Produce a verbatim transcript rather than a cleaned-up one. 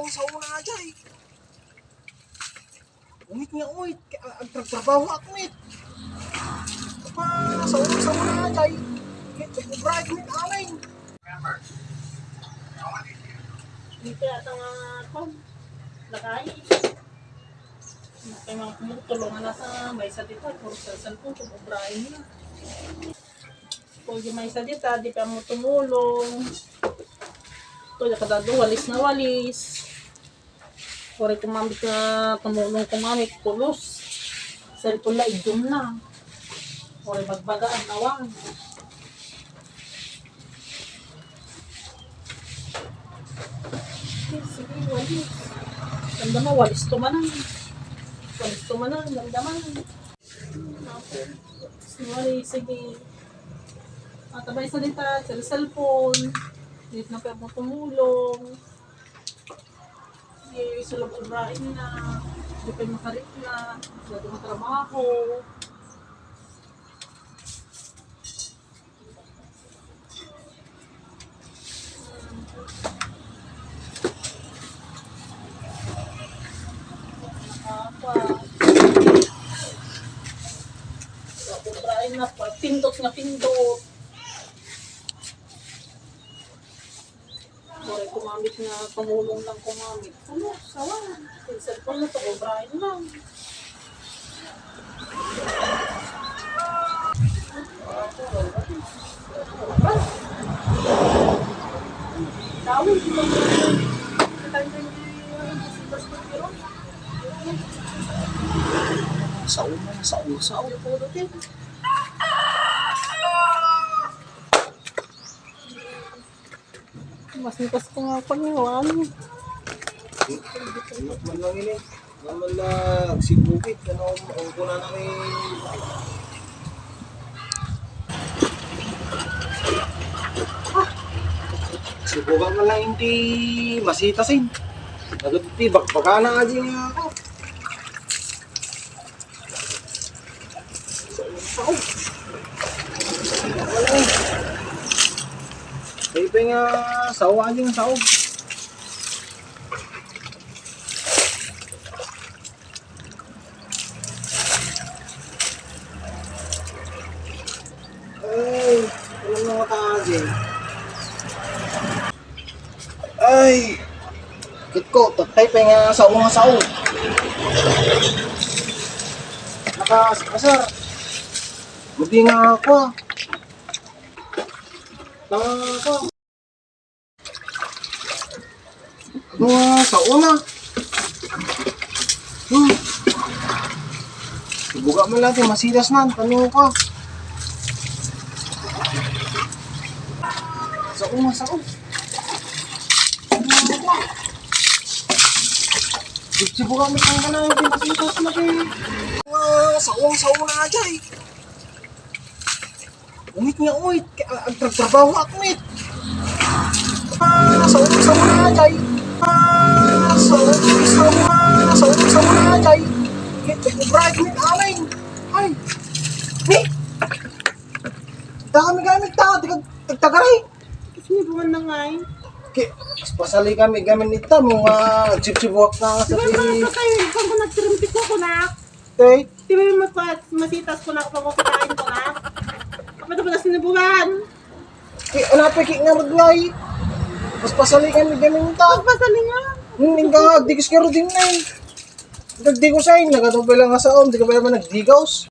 Sa una nga jay. Ungit nga ungit, kay, ah, agtratrabaho ak met. Pa, sa una, sa una nga jay. Kay, sa kubra, met amin. Ito yata nga, kwan, lakay. Kay mga pumutulungan na sa maysa dito, puro sa cellphone, kung obrahin na. Pwede maysa dita, di pa mo tumulong. Pwede ka dado, walis na walis. Pwede kumamit na tumulong kumamit, pulos. Cellphone la, idiom na. Pwede magbagaan, awan. Sige, walis. Damdaman, walis to manan. Walis to manan, damdaman. Walis, sige. Matabay sa dita, sa cellphone. Di na pa mo tumulong. Di sa loob obrahin na. Di pa makarikna. Wala matrabaho. Pindot nga pindot. Puro kumamit nga, tumulong lang kumamit. Ano? Sawa. Yung cellphone na to, obrahin lang. Dawin, di ba? Sao na, sao, sao. Mas nikas ko nga paniwan. Ingat man lang ini. Naman na agsibugit. Ano ang, ang kuna na ni sibugan man lang hindi masitasin. Agad ti bakbakana nga di nga ako. Sao. Wala eh. Kaya pa nga sao, ano yung sao? Ay, alam mo nga tayo. Ay, kitko, tattay pa nga sao nga sao. Nakasar. Madi nga ako. Tama nga ako. Mga sao na. Hmm. Buga man lang, masidas na. Ano ka? Sao na, sao. Sibuka mo tanggal na, hindi masitas na, eh. Ah, sao, sao na, Jay. Ungit nga, ungit. Kaya, ah, agtratrabaho ak, ungit. Ah, sao, sao na, Jay. Ah, sao, sao na, sao, sao na, Jay. Ungit, nagkubrad, ungit, amin. Ay. Ni. Dami gamit tao, di ka, tagtagaray. Kasi may buwan na nga eh. Ki-, pasali kami, kami nita, mga sipsibuak na nga sa Diba, mga pili. Patay, ikaw ko nagtirimpiko ko na. Tay? Di ba yung magpa-, masitas ko na, pakukitain ko na? Kapag wala sinibuan. Ki-, ala pa, ki-, nga maglay. Mas pasali kami, kami nita. Pagpasali nga. Hmm, nga, digos ka rin din na eh. Nagdigos ay, nagatong pala nga saon, di ka pala man nagdigos.